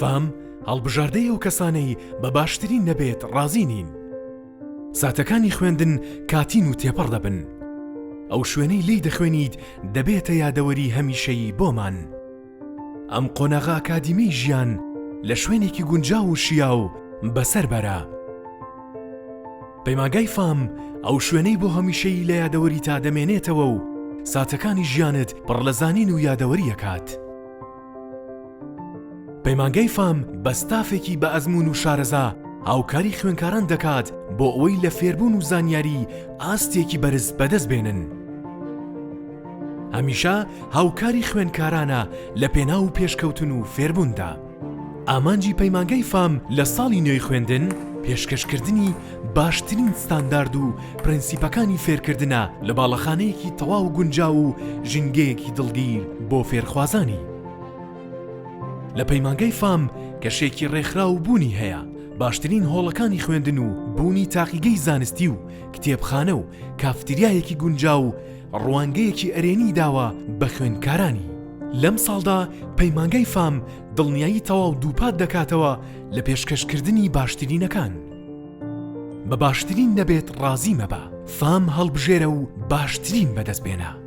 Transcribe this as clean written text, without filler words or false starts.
فام هەڵبژاردەی ئەو کەسانەی بە باشترین نەبێت ڕازی نین. ساتەکانی خوێندن کاتین و تێپەڕ دەبن. ئەو شوێنەی لێی دەخوێنیت دەبێتە یادەوەری هەمیشەیی بۆمان. ئەم قۆناغە ئەکادیمیەی ژیان لە شوێنێکی گونجاو و شیاو بەسەر بەرە. پەیمانگای فام ئەو شوێنەی بۆ هەمیشەیی لە یادەوەریتا دەمێنێتەوە و ساتەکانی ژیانت پڕ لە زانین و یادەوەری ئەکات. پەیمانگای فام بە ستافێکی بە ئەزموون و شارەزا هاوکاری خوێنکاران دەکات بۆ ئەوەی لە فێربوون و زانیاری ئاستێکی بەرز بەدەست بێنن. هەمیشە هاوکاری خوێندکارانە لە پێناو پێشکەوتن و فێربووندا. ئامانجی پەیمانگای فام لە ساڵی نوێی خوێندن، پێشکەشکردنی باشترین ستاندارد و پرەنسیپەکانی فێرکردنە لە باڵەخانەیەکی تەواو گونجاو و ژینگەیەکی دڵگیر بۆ فێرخوازانی. لە پەیمانگای فام کەشێکی ڕێکخراو بوونی هەیە، باشترین هۆڵەکانی خوێندن و بوونی تاقیگەی زانستی و کتێبخانە و کافتریایەکی گونجاو و ڕوانگەیەکی ئەرێنی داوە بە خوێندکارانی. لەم ساڵدا پەیمانگای فام دڵنیایی تەواو دووپات دەکاتەوە لە پێشکەشکردنی باشترینەکان. بە باشترین نەبێت ڕازی مەبە، فام هەڵبژێرە و باشترین بەدەست بێنە.